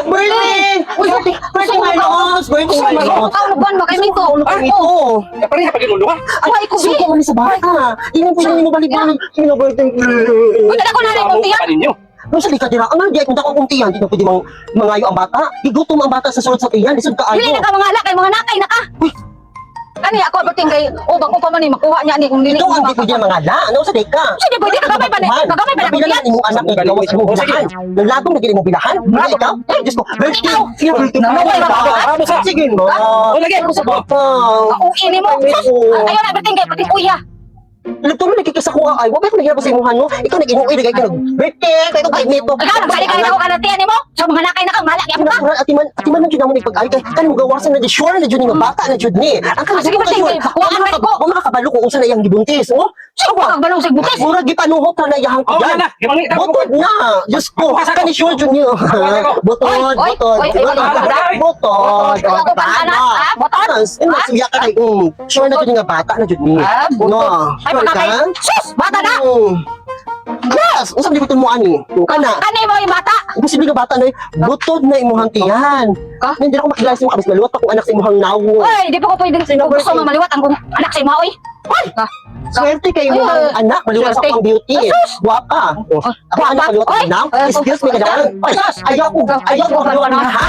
Birthday! Uy, birthday my loves! Birthday my loves! Ikaw na ba kay mito? Ano ito? Pareha pa ginulo ka. Ay, ko Suko man ni sa bata. Di mo pwede mo balik-balik. Sino birthday? Uy, dala ko na rin Samo kung tiyan. ka ninyo. Nung sa lika dira, ang di ay kung dako kong tiyan, di na pwede mang mangayo ang bata. Gigutom ang bata sa sulod sa tiyan, lisod kaayo. Dili na ka mga alak kay mga nakay na ka. Kani ako abating kay ubang ko pa man ni makuha niya ni kung dili. Ikaw ang di pwede mga la. Ano sa deka? Sige, pwede ka gamay pa ni. Kagamay pa na Nabila na imong anak nga gawas mo bilahan. Nalagong na gid mo bilahan. Hindi ikaw? Ay, Diyos ko. Birthday. Sige, birthday. Amo sa. Sige no. O lagi. Sa bata. Kauin nimo. Sus, ayaw na abating kay pating uya. Nagtulo na kikisa ko ay. Wa ba ko nahirap sa imuhan no? Ikaw nag-inuwi na kay nag birthday kay kay nito. Ikaw nagsali ka na ako kanatian nimo. Sa mga nakay na ka malaki ako ka. Natural atiman atiman man jud amo ni pag-ay kay kan mo gawasan na di sure na jud ni nga bata na jud ni. Ang kan Sige, sure. sige, pakuha man ko. Wa makakabalo kung unsa na iyang gibuntis, oh. Sige, pagbalong sa butis. Murag gipanuhot na na iyang Oh, tiyan. na. Gimangita ko. Butod na! Diyos ko! Ako, Kani sure jud niyo. Butod, Oy, oy, butod. oy, oy, oy, Butod. oy, oy, anak, ah, butod. Siya ka kay sure na jud nga bata na jud ni. Ah, butod. No. Ay, Sure pagkakay. ka? Sus, bata na. Yes! Unsa man mo ani? Kana. Kani mo yung bata. Imposible nga bata na eh. Butod na imuhang tiyan. Ka? Hindi ako makilala sa imong kabis maluwat pa kung anak sa imuhang nawo. Oy, di pa ko pwede Sino kung gusto birthday? nga maliwat ang kung anak sa imo oy. Oy. Swerte kay imuhang Ay, anak, maliwat sa swerte. akong beauty. Asus! Guwapa. Ako anak maliwat Oy! ang now. Excuse me ka Oy, ayaw ko, ayaw ko, ayaw ko, ha?